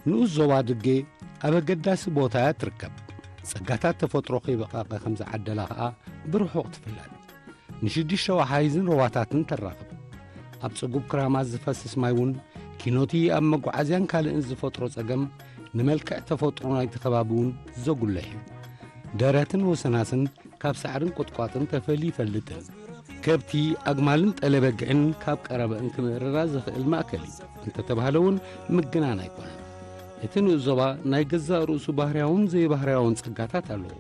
ንኡስ ዞባ ድጌ ኣብ ኣገዳሲ ቦታ እያ ትርከብ። ጸጋታት ተፈጥሮ ከይበቓቐ ከም ዝዓደላ ኸኣ ብርሑቕ ትፍለጥ። ንሽዱሽተ ወሓይዝን ሩባታትን ተራኽብ። ኣብ ጽጉብ ክራማት ዝፈስስ ማይ እውን ኪኖቲ ኣብ መጓዓዝያን ካልእን ዝፈጥሮ ጸገም ንመልክዕ ተፈጥሮ ናይቲ ከባቢ እውን ዘጉልሕ እዩ። ደረትን ወሰናስን ካብ ሳዕርን ቁጥቋጥን ተፈልዩ ይፈልጥን። ከብቲ፣ ኣግማልን ጠለበግዕን ካብ ቀረበእን ክምእርራ ዝኽእል ማእከል እዩ እንተተባህለ እውን ምግናን ኣይኮነን። እቲ ንኡስ ዞባ ናይ ገዛእ ርእሱ ባህርያውን ዘይባህርያውን ጸጋታት ኣለዎ።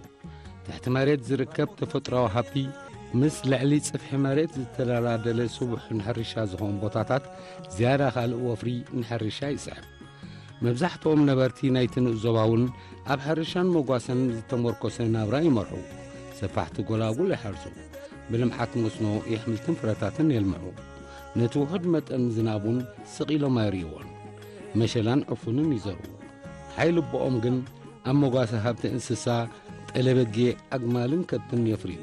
ትሕቲ መሬት ዝርከብ ተፈጥሮኣዊ ሃብቲ ምስ ልዕሊ ጽፍሒ መሬት ዝተደላደለ ስቡሕ ንሕርሻ ዝኾን ቦታታት ዝያዳ ካልእ ወፍሪ ንሕርሻ ይስዕብ። መብዛሕትኦም ነበርቲ ናይቲ ንኡስ ዞባ እውን ኣብ ሕርሻን መጓሰን ዝተመርኮሰ ናብራ ይመርሑ። ሰፋሕቲ ጎላጉል ይሓርሱ። ብልምዓት መስኖ የሕምልትን ፍረታትን የልምዑ። ነቲ ውሑድ መጠን ዝናብ እውን ስቕ ኢሎም ኣይርእይዎን። መሸላን ዕፉንን ይዘርኡ። ሓይሊ ኣቦኦም ግን ኣብ መጓሰ ሃብቲ እንስሳ፣ ጠለበጌ፣ ኣግማልን ከብትን የፍርዩ።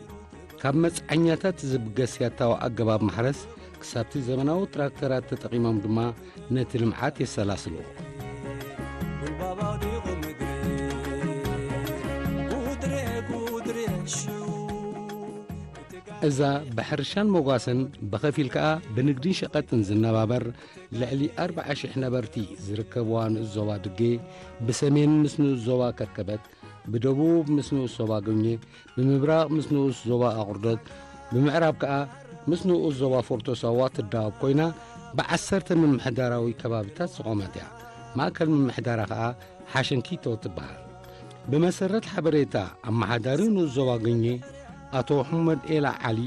ካብ መጽዓኛታት ዝብገስ ያታዊ ኣገባብ ማሕረስ ክሳብቲ ዘመናዊ ትራክተራት ተጠቒሞም ድማ ነቲ ልምዓት የሰላስልዎ። እዛ ብሕርሻን መጓሰን ብኸፊል ከኣ ብንግድን ሸቐጥን ዝነባበር ልዕሊ ኣርብዓ ሽሕ ነበርቲ ዝርከብዋ ንኡስ ዞባ ድጌ ብሰሜን ምስ ንኡስ ዞባ ከርከበት፣ ብደቡብ ምስ ንኡስ ዞባ ገኘ፣ ብምብራቕ ምስ ንኡስ ዞባ ኣቑርደት፣ ብምዕራብ ከኣ ምስ ንኡስ ዞባ ፎርቶ ሳዋ ትዳወብ ኮይና፣ ብዓሰርተ ምምሕዳራዊ ከባቢታት ዝቖመት እያ። ማእከል ምምሕዳራ ከኣ ሓሸንኪቶ ትበሃል። ብመሰረት ሓበሬታ ኣመሓዳሪ ንኡስ ዞባ ገኘ ኣቶ ሑመድ ኤላ ዓሊ፣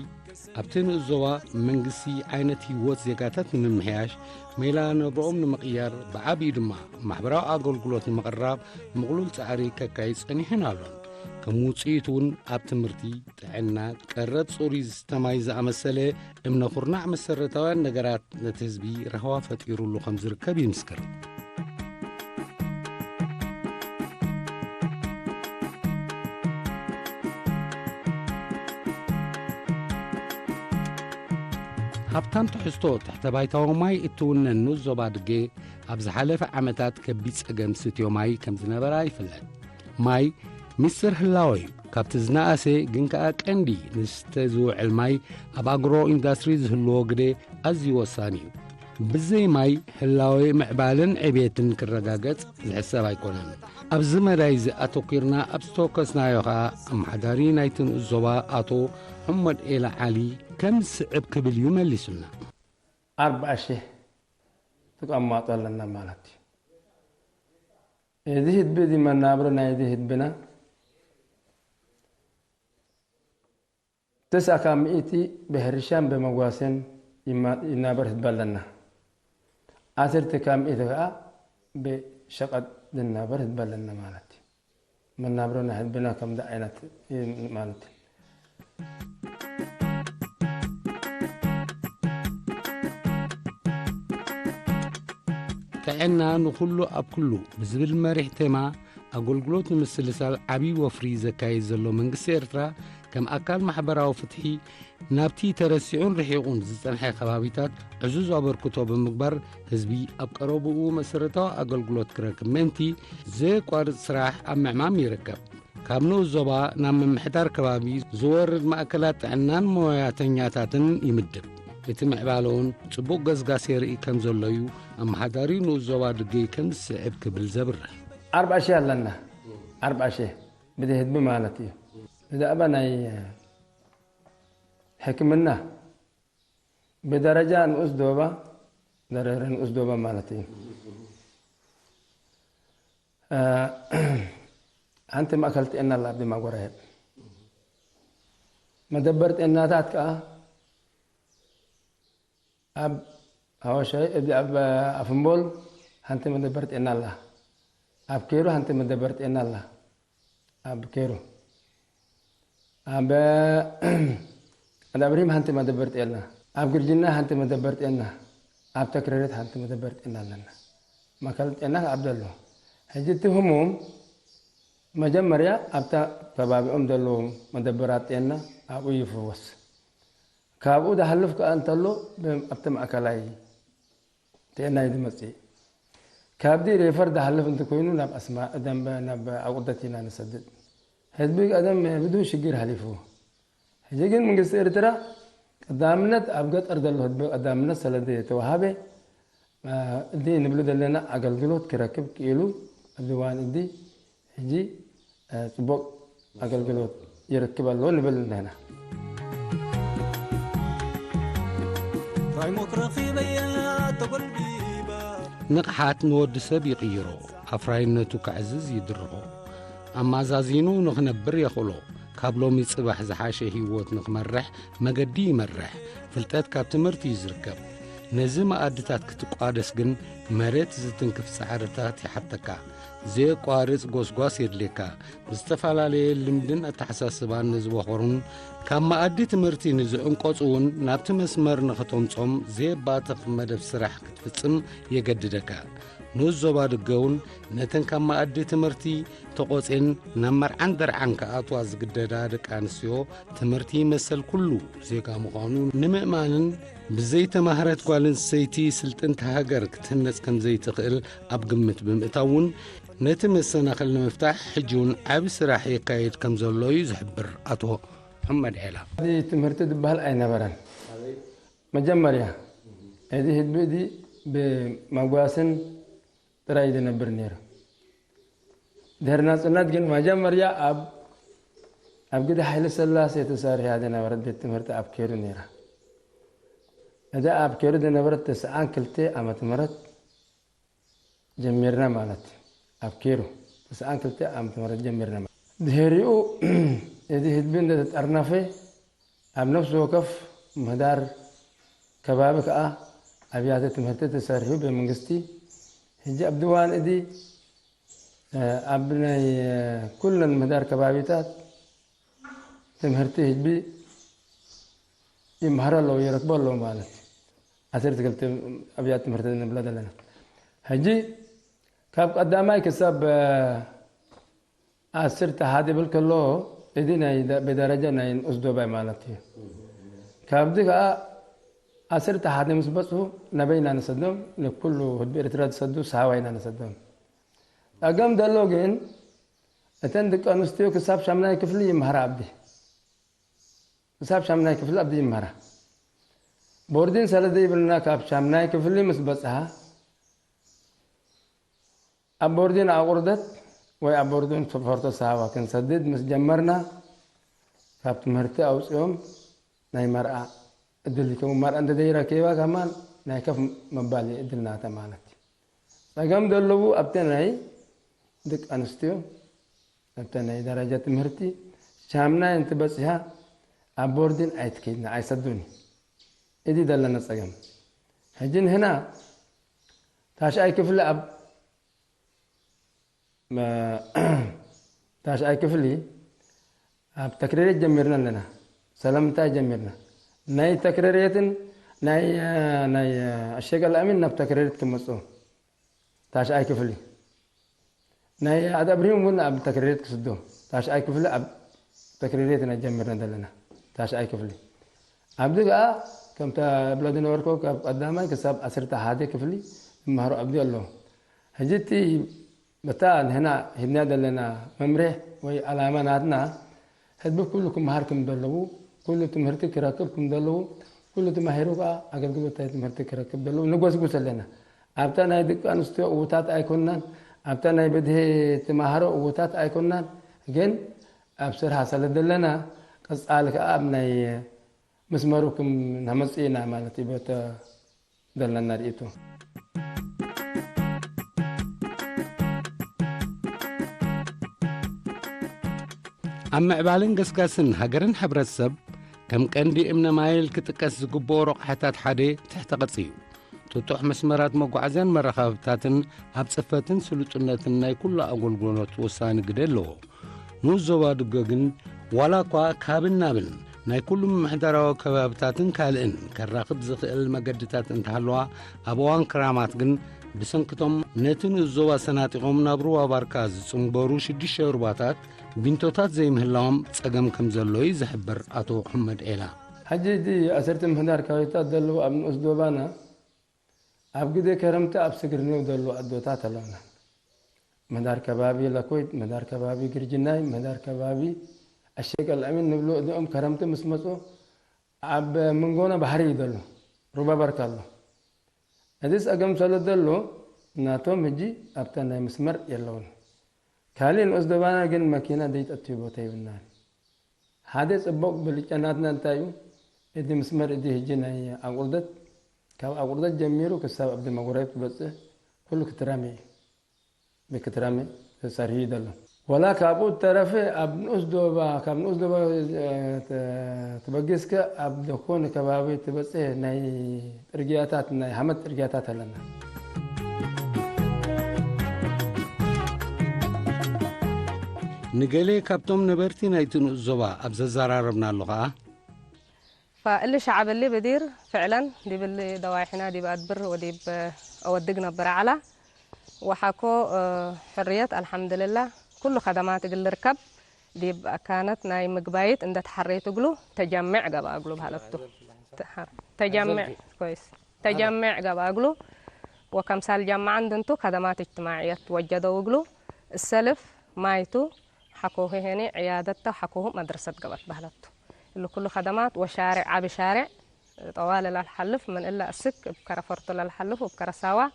ኣብቲ ንኡስ ዞባ መንግስቲ ዓይነት ህይወት ዜጋታት ንምምሕያሽ፣ ሜላ ነብረኦም ንምቕያር፣ ብዓቢኡ ድማ ማሕበራዊ ኣገልግሎት ንምቕራብ ምቕሉል ጻዕሪ ከካይድ ጸኒሑን ኣሎን። ከም ውጽኢቱ እውን ኣብ ትምህርቲ፣ ጥዕና፣ ቀረብ ጽሩይ ዝስተ ማይ ዝኣመሰለ እምነ ኩርናዕ መሰረታውያን ነገራት ነቲ ህዝቢ ራህዋ ፈጢሩሉ ከም ዝርከብ ይምስክር። ሃብታም ትሕዝቶ ትሕተ ባይታዊ ማይ እትውነን ንኡስ ዞባ ድጌ ኣብ ዝሓለፈ ዓመታት ከቢድ ጸገም ስትዮ ማይ ከም ዝነበራ ይፍለጥ። ማይ ሚስጥር ህላወ እዩ። ካብቲ ዝነኣሰ ግን ከኣ ቀንዲ ንስተ ዝውዕል ማይ ኣብ ኣግሮ ኢንዳስትሪ ዝህልዎ ግደ ኣዝዩ ወሳኒ እዩ። ብዘይ ማይ ህላወ ምዕባለን ዕቤትን ክረጋገጽ ዝሕሰብ ኣይኮነን። ኣብዚ መዳይ እዚ ኣተኲርና ኣብ ዝተወከስናዮ ከኣ ኣመሓዳሪ ናይቲ ንኡስ ዞባ ኣቶ ሑመድ ኤላ ዓሊ ከም ዝስዕብ ክብል እዩ መሊሱልና። ኣርብዓ ሽሕ ትቀማጦ ኣለና ማለት እዩ። እዚ ህዝቢ እዚ መናብሮ ናይዚ ህዝብና ተስዓ ካብ ሚእቲ ብሕርሻን ብመጓሰን ይማ-፣ ይናበር ህዝቢ ኣለና። ዓሰርተ ካብ ሚእቲ ከዓ ብሸቐጥ ዝናበር ህዝቢ ኣለና ማለት እዩ። መናብሮ ናይ ህዝብና ከምዚ ዓይነት እዩ ማለት እዩ። ጥዕና ንኹሉ ኣብ ኩሉ ብዝብል መሪሕ ቴማ ኣገልግሎት ንምስልሳል ዓብዪ ወፍሪ ዘካየድ ዘሎ መንግስቲ ኤርትራ፣ ከም ኣካል ማሕበራዊ ፍትሒ ናብቲ ተረሲዑን ርሒቑን ዝጸንሐ ከባቢታት ዕዙዝ ኣበርክቶ ብምግባር፣ ህዝቢ ኣብ ቀረብኡ መሰረታዊ ኣገልግሎት ክረክብ ምእንቲ ዘየቋርጽ ስራሕ ኣብ ምዕማም ይርከብ። ካብ ንኡስ ዞባ ናብ ምምሕዳር ከባቢ ዝወርድ ማእከላት ጥዕናን ሞያተኛታትን ይምድብ። እቲ ምዕባለ እውን ጽቡቕ ገስጋስ የርኢ ከም ዘሎ እዩ ኣመሓዳሪ ንኡስ ዞባ ድገይ ከም ዝስዕብ ክብል ዘብርህ። ኣርብዓ ሺሕ ኣለና። ኣርብዓ ሺሕ ብቲ ህዝቢ ማለት እዩ። ብዛዕባ ናይ ሕክምና ብደረጃ ንኡስ ዶባ፣ ደረጃ ንኡስ ዶባ ማለት እዩ። እ፣ ሓንቲ ማእከል ጥዕና ኣላ ኣብ ዲማጎራሄብ። መደበር ጥዕናታት ከኣ ኣብ ሃወሻይ፣ እዚ ኣብ ኣፍምቦል ሓንቲ መደበር ጥዕና ኣላ። ኣብ ኬሩ ሓንቲ መደበር ጥዕና ኣላ። ኣብ ኬሩ። ኣብ ኣዳብሪም ሓንቲ መደበር ጥዕና። ኣብ ግርጅና ሓንቲ መደበር ጥዕና። ኣብ ተክረሬት ሓንቲ መደበር ጥዕና ኣለና። ማእከል ጥዕና ኣብ ዘሎ። ሕጂ እቲ ህሙም መጀመርያ ኣብታ ከባቢኦም ዘለዉ መደበራት ጥዕና ኣብኡ ይፍወስ። ካብኡ ዝሓልፍ ከኣ እንተሎ ብ-፣ ኣብቲ ማእከላይ ጥዕና እዩ ዝመጽእ። ካብዚ ሬፈር ዝሓልፍ እንተኮይኑ ናብ ኣስማ-፣ ደንበ-፣ ናብ ኣቁርደት ኢና ንሰድድ። ህዝቢ ቀደም ብዙሕ ሽግር ሓሊፉ። ሕጂ ግን መንግስቲ ኤርትራ ቀዳምነት ኣብ ገጠር ዘሎ ህዝቢ ቀዳምነት ስለ ዝተዋሃበ፣ እ፣ እዚ ንብሎ ዘለና ኣገልግሎት ክረክብ ክኢሉ ኣብዚ እዋን እዚ ሕጂ፣ እ፣ ጽቡቕ ኣገልግሎት ይረክብ ኣሎ ንብል ኣለና። ራይሞክ ረኺበያ ተጎልቢባ ንቕሓት ንወዲ ሰብ ይቕይሮ፣ ኣፍራይነቱ ከዕዝዝ ይድርኾ፣ ኣማዛዚኑ ንኽነብር የኽእሎ፣ ካብ ሎሚ ጽባሕ ዝሓሸ ህይወት ንኽመርሕ መገዲ ይመርሕ፣ ፍልጠት ካብ ትምህርቲ እዩ ዝርከብ። ነዚ መኣድታት ክትቋደስ ግን መሬት ዝትንክፍ ጻዕርታት ይሓተካ። ዘየቋርጽ ጎስጓስ የድልየካ። ብዝተፈላለየ ልምድን ኣተሓሳስባን ንዝቦኸሩን ካብ መኣዲ ትምህርቲ ንዝዕንቆጹ እውን ናብቲ መስመር ንኽተምጾም ዘየባትኽ መደብ ስራሕ ክትፍጽም የገድደካ። ንኡስ ዞባ ድገ እውን ነተን ካብ መኣዲ ትምህርቲ ተቖጼን ናብ መርዓን ደርዓን ክኣትዋ ዝግደዳ ደቂ ኣንስትዮ ትምህርቲ መሰል ኩሉ ዜጋ ምዃኑ ንምእማንን ብዘይተማህረት ጓል ኣንስተይቲ ስልጥንቲ ሃገር ክትህነጽ ከም ዘይትኽእል ኣብ ግምት ብምእታው እውን ነቲ መሰናኽል ንምፍታሕ ሕጂ እውን ዓቢ ስራሕ የካየድ ከም ዘሎ እዩ ዝሕብር ኣቶ መሓመድ ዔላ። እዚ ትምህርቲ ዝበሃል ኣይነበረን። መጀመርያ እዚ ህዝቢ እዚ ብመጓስን ጥራይ እዩ ዝነብር ነይሩ። ድሕሪ ናጽነት ግን መጀመርያ ኣብ፣ ኣብ ግደ ሓይለ ሥላሴ ተሰሪሓ ዝነበረት ቤት ትምህርቲ ኣብ ኬሩ ነይራ። እዛ ኣብ ኬሩ ዝነበረት ተስዓን ክልተ ዓመተ ምህረት ጀሚርና ማለት እዩ። ኣብ ኬሩ ተስዓን ክልተ ዓመተ ምህረት ጀሚርና ማለት። ድሕሪኡ እዚ ህዝቢ እንደተጠርነፈ ኣብ ነፍሲ ወከፍ ምህዳር ከባቢ ከኣ ኣብያተ ትምህርቲ ተሰሪሑ ብመንግስቲ። ሕጂ ኣብ ድዋን እዚ፣ እ፣ ኣብ ናይ፣ እ፣ ኩለን ምህዳር ከባቢታት ትምህርቲ ህዝቢ ይመሃሩ ኣለዉ፣ ይረክቡ ኣለዉ ማለት እዩ። ዓሰርተ ክልተ ኣብያተ ትምህርቲ ንብላ ዘለና። ሕጂ ካብ ቀዳማይ ክሳብ፣ እ፣ ዓሰርተ ሓደ ይብል ከሎ፣ እዚ ናይ ደ-፣ ብደረጃ ናይ ንኡስ ዶባይ ማለት እዩ። ካብዚ ከኣ ዓሰርተ ሓደ ምስ በጽሑ ናበይ ኢና ንሰዶም? ንኩሉ ህዝቢ ኤርትራ ዝሰዱ ሳዋ ኢና ንሰዶም። ጸገም ዘሎ ግን እተን ደቂ ኣንስትዮ ክሳብ ሻምናይ ክፍሊ ይመሃራ ኣብዲ። ክሳብ ሻምናይ ክፍሊ ኣብዲ ይመሃራ። ቦርዲን ስለ ዘይብልና ካብ ሻምናይ ክፍሊ ምስ በጽሓ ኣብ ቦርዲን ኣቑርደት ወይ ኣብ ቦርዲን ፎርቶ ሳዋ ክንሰድድ ምስ ጀመርና ካብ ትምህርቲ ኣውጺኦም ናይ መርዓ እድል ይከውን። መርዓ እንተ ዘይረኪባ ከማን ናይ ከፍ መባል እዩ እድል ናታ ማለት እዩ። ጸገም ዘለዉ ኣብተ ናይ ደቂ ኣንስትዮ ኣብተ ናይ ደረጃ ትምህርቲ ሻምናይ እንትበጽሓ ኣብ ቦርዲን ኣይትከይድና ኣይሰዱን እዩ። እዚ ዘለና ጸገም። ሕጂ ንህና ታሽኣይ ክፍሊ ኣብ መ-፣ ታሽኣይ ክፍሊ ኣብ ተክረሬት ጀሚርና ኣለና። ሰለምንታይ ጀሚርና? ናይ ተክረሬትን ናይ፣ ናይ ኣሸቀል ኣሚን ናብ ተክረሬት ክመጽኡ። ታሽኣይ ክፍሊ። ናይ ኣዳብሪም እውን ኣብ ተክረሬት ክስዶ። ታሽኣይ ክፍሊ ኣብ ተክረሬት ኢና ጀሚርና ዘለና። ታሽኣይ ክፍሊ። ኣብዚ ከኣ ከምታ ብሎ ዝነበርኩ ካብ ቀዳማይ ክሳብ ዓሰርተ ሓደ ክፍሊ ዝመሃሩ ኣብዚ ኣለዉ። ሕጂ እቲ በታ ንሕና ሂብና ዘለና መምርሒ ወይ ዓላማ ናትና ህዝቢ ኩሉ ክመሃር ከም ዘለዉ፣ ኩሉ ትምህርቲ ክረክብ ከም ዘለዉ፣ ኩሉ ተማሂሩ ከኣ ኣገልግሎት ናይ ትምህርቲ ክረክብ ዘለዉ ንጎስጉስ ኣለና። ኣብታ ናይ ደቂ ኣንስትዮ እውታት ኣይኮንናን፣ ኣብታ ናይ ብድሄ ተማሃሮ እውታት ኣይኮንናን፣ ግን ኣብ ስርሓ ስለ ዘለና ቀጻሊ ከኣ ኣብ ናይ መስመሩ ክም ነመጽእ ኢና ማለት እዩ። በተ ዘለና ርእይቶ። ኣብ ምዕባልን ገስጋስን ሃገርን ሕብረተሰብ ከም ቀንዲ እምነ ማይል ክጥቀስ ዝግብኦ ረቑሕታት ሓደ ትሕተ ቅርጺ እዩ። ጥጡሕ መስመራት መጓዓዝያን መራኸብታትን ኣብ ጽፈትን ስሉጥነትን ናይ ኩሉ ኣገልግሎት ወሳኒ ግደ ኣለዎ። ንኡስ ዞባ ድጎ ግን ዋላ እኳ ካብን ናብን ናይ ኩሉ ምምሕዳራዊ ከባብታትን ካልእን ከራኽብ ዝኽእል መገድታት እንተሃለዋ፣ ኣብ እዋን ክራማት ግን ብሰንክቶም ነቲ ንኡስ ዞባ ሰናጢቖም ናብ ሩባ ባርካ ዝጽንበሩ ሽዱሽተ ሩባታት ቢንቶታት ዘይምህላዎም ጸገም ከም ዘሎ እዩ ዝሕብር ኣቶ ሑመድ ኤላ። ሕጂ እቲ ኣሰርተ ምምሕዳር ከባቢታት ዘለዉ ኣብ ንኡስ ዞባና ኣብ ግዜ ከረምቲ ኣብ ስግርኔው ዘለዉ ኣዶታት ኣለውና። ምህዳር ከባቢ ለኮይት፣ ምህዳር ከባቢ ግርጅናይ፣ ምህዳር ከባቢ ኣሸቀል ኣሚን ንብሎ እዚኦም ከረምቲ ምስ መጹ ኣብ መንጎና ባሕሪ እዩ ዘሎ፣ ሩባ በርካ ኣሎ። እዚ ጸገም ስለ ዘሎ ናቶም ሕጂ ኣብታ ናይ መስመር የለውን። ካልእ ንኡስ ዞባና ግን መኪና ዘይጠትዩ ቦታ ይብልናን። ሓደ ጽቡቕ ብልጫ ናትና እንታይ እዩ? እቲ መስመር እዚ ሕጂ ናይ ኣቁርደት፣ ካብ ኣቁርደት ጀሚሩ ክሳብ ኣብቲ መጉረብ ትበጽሕ ኩሉ ክትራመ እዩ። ብክትራመ ተሰሪሑ እዩ ዘሎ። ወላ ካብኡ ተረፈ ኣብ ንኡስ ዶባ፣ ካብ ንኡስ ዶባ ትበጊስከ ኣብ ደኮነ ከባቢ ትበጽሕ ናይ ጽርግያታት፣ ናይ ሃመት ጽርግያታት ኣለና። ንገሌ ካብቶም ነበርቲ ናይቲ ንኡስ ዞባ ኣብ ዘዘራረብናሉ ኸኣ፣ فاللي شعب اللي بدير فعلا دي باللي دوايحنا دي بأدبر ودي بأودق نبر على وحكو حرية الحمد لله كل خدمات قل ركب دي كانت ناي مقبايت عند تحريت قلو تجمع قبا قلو بهلتو تجمع كويس تجمع قبا قلو وكم سال جمع عندنتو خدمات اجتماعية وجدوا قلو السلف مايتو حكوه هني عيادته حكوه مدرسة قبت بهلتو اللي كل خدمات وشارع عبي شارع طوال للحلف من إلا السك بكرة فرط للحلف وبكرة ساوا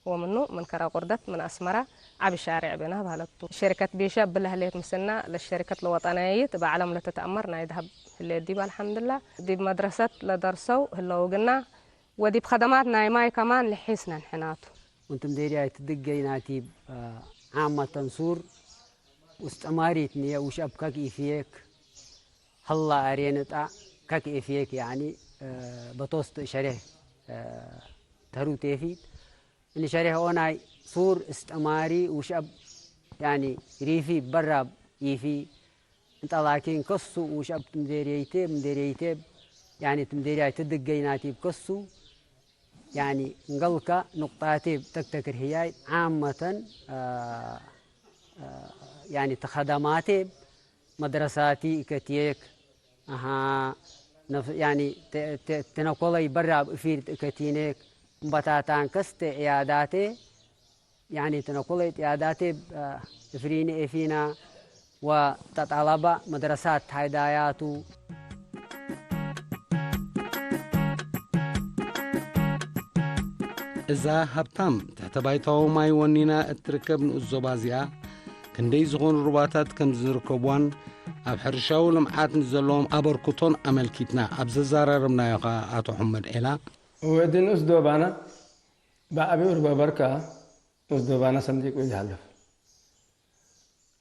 ومنو من كرة قردت من أسمرة عبي شارع بنا بهلتو شركة بيشا بالله ليت مسنا للشركة الوطنية بعلم لتتأمر ناي ذهب اللي ديب الحمد لله ديب مدرسة لدرسو هلو قلنا وديب خدمات ناي ماي كمان لحسنا نحناتو وانتم ديري هاي تدقي ناتيب عامة سور ውስጠማሪት ንየ ውሽ ኣብ ከክ ኢፍየክ ሀላ ኣሬንጣ ከክ ኢፍየክ ያኒ በቶስት ሸሬህ ተሩ ቴፊት እኒ ሸሬህ ኦናይ ሱር እስጠማሪ ውሽ ኣብ ያኒ ሪፊ በራብ ኢፊ እንጠላኪን ከሱ ውሽ ኣብ ትምዴርየይቴብ ምዴርየይቴብ ያኒ ትምዴርያይ ትድገይ ናቲብ ከሱ ያኒ እንገልካ ንቁጣቴብ ተክተክር ህያይ ዓመተን ያኒ ተኸደማቴ መድረሳቲ እከትየክ ኣሃ ነፍ ያኒ ተነኮለይ በራብ እፊርት እከቲኔክ እምበታታን ከስተ ዕያዳቴ ያኒ ተነኮለይ ዕያዳቴ እፍሪኒ ኤፊና ወተጣላባ መድረሳት ሃይዳያቱ እዛ ሃብታም ትሕተ ባይታዊ ማይ ወኒና እትርከብ ንኡስ ዞባ እዚኣ ክንደይ ዝኾኑ ሩባታት ከም ዝርከብዋን ኣብ ሕርሻዊ ልምዓት ንዘለዎም ኣበርክቶን ኣመልኪትና ኣብ ዘዘራረብናዮ ኸኣ ኣቶ ሑመድ ዔላ፣ እቲ ንኡስ ዶባና ብዓቢኡ ሩባ በርካ ንኡስ ዶባና ሰንዲቁ እዩ ዝሃልፍ።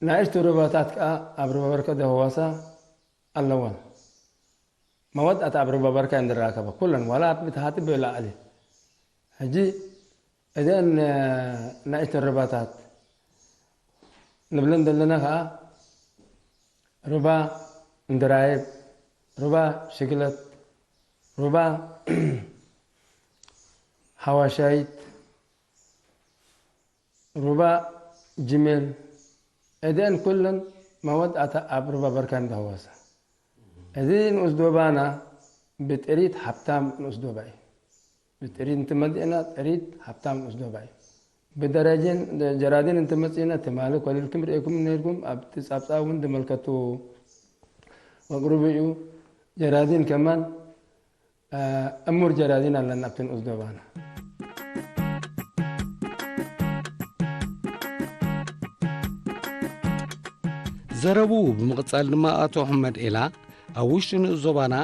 ንኣሽቱ ሩባታት ከኣ ኣብ ሩባ በርካ ደህዋሳ ኣለወን። መወዳእታ ኣብ ሩባ በርካ እየን ዝራኸባ ኩለን ዋላ ብታሕቲ ብላዕሊ። ሕጂ እዘን ናእሽተን ሩባታት ንብለን ዘለና ከኣ ሩባ እንድራይብ፣ ሩባ ሽግለት፣ ሩባ ሓዋሻይት፣ ሩባ ጅሜል፣ እዘን ኩለን መወዳእታ ኣብ ሩባ በርካ እየን ዝህወሳ። እዚ ንኡስ ዶባና ብጥሪት ሃብታም ንኡስ ዶባ እዩ። ብጥሪት እንትመጽእና ጥሪት ሃብታም ንኡስ ዶባ እዩ። ብደረጀን ጀራዲን እንትመጽእና ትማሊ ኮሊልኩም ርእየኩም ነርኩም ኣብቲ ጻብጻብ እውን ዝመልከቱ መቅርቡ እዩ። ጀራዲን ከማን እሙር ጀራዲን ኣለና ኣብቲ ንኡስ ዶባና። ዘረብኡ ብምቕጻል ድማ ኣቶ ኣሕመድ ኤላ ኣብ ውሽጢ ንኡስ ዞባና